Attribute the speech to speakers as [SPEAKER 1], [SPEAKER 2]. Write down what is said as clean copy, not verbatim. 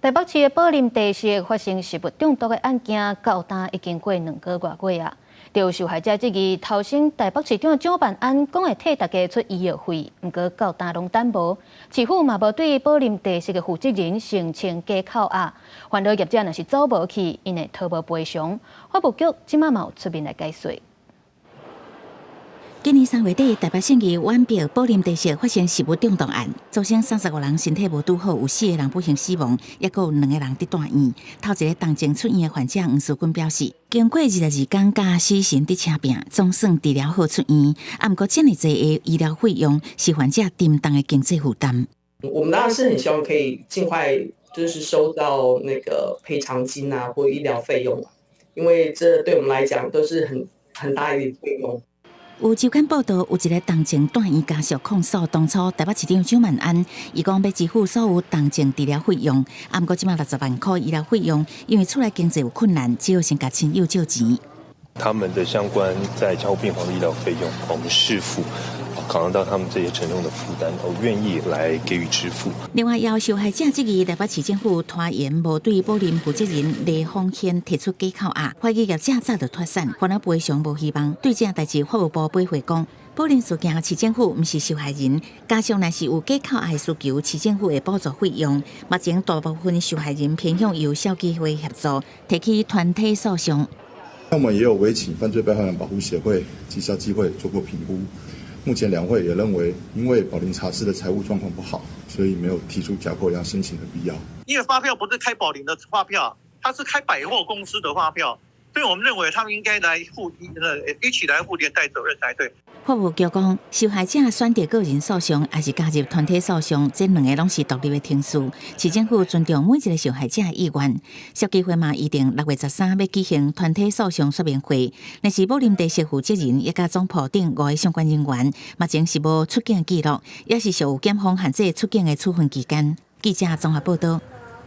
[SPEAKER 1] 台北市的寶林茶室發生食物中毒的案件，到今已經過2個外月啊。有受害者質疑，頭先台北市長蔣萬安講會替大家出醫藥費，毋過到今攏等無。市府嘛無對寶林茶室的負責人聲稱假扣押，煩惱業者若是走無去，𪜶會討無賠償。法務局這馬嘛有出面來解說。
[SPEAKER 2] 今年3月底，台北信義宛平寶林茶室發生食物中毒案，造成35人身體無拄好，有四個人不幸死亡，抑閣有兩個人佇住院。頭一個重症出院的患者黃淑君表示，經過22工佮死神佇車拚，總算治療好出院。啊，毋過這麼濟的醫療費用是患者沉重的經濟負擔。
[SPEAKER 3] 我們當然是很希望可以盡快就是收到那個賠償金啊，或醫療費用，因為這對我們來講都是很大一筆費用。
[SPEAKER 2] 有週刊報道，有一個重症住院家屬控訴，當初台北市長蔣萬安，伊講欲支付所有重症治療費用，啊，毋過這馬60萬塊醫療費用，因為厝內經濟有困難，只好先共親友借錢。
[SPEAKER 4] 他們的相關在加護病房的醫療費用，我們市府考量到他們這些沉重的負擔，都願意來給予支付。
[SPEAKER 2] 另外，有受害者質疑台北市政府拖延無對寶林負責人黎鳳軒提出假扣押，懷疑業者早就脫產，煩惱賠償無希望。對這代誌，法務部回覆講，寶林事件市政府毋是受害人，加上若是有假扣押需求，市政府會補助費用。目前大部分受害人偏向由消基會協助提起團體訴訟。
[SPEAKER 5] 那我們也有委請犯罪被害人保護協會及消基會做過評估。目前兩會也認為，因為寶林茶室的財務狀況不好，所以沒有提出假扣押申請的必要。
[SPEAKER 6] 因為發票不是開寶林的發票，它是開百貨公司的發票，所以我們認為他們應該來負一起來負連帶責任才對。
[SPEAKER 2] 法務局講，受害者選擇個人訴訟，抑是加入團體訴訟，這兩个攏是獨立的程序。市政府尊重每一个受害者的意願。消基會嘛，預定6月13欲舉行團體訴訟說明會。若是寶林茶室負責人，以及總鋪等五个相關人員，目前是無出境記錄，也是屬檢方限制出境的處分期間。記者綜合報道。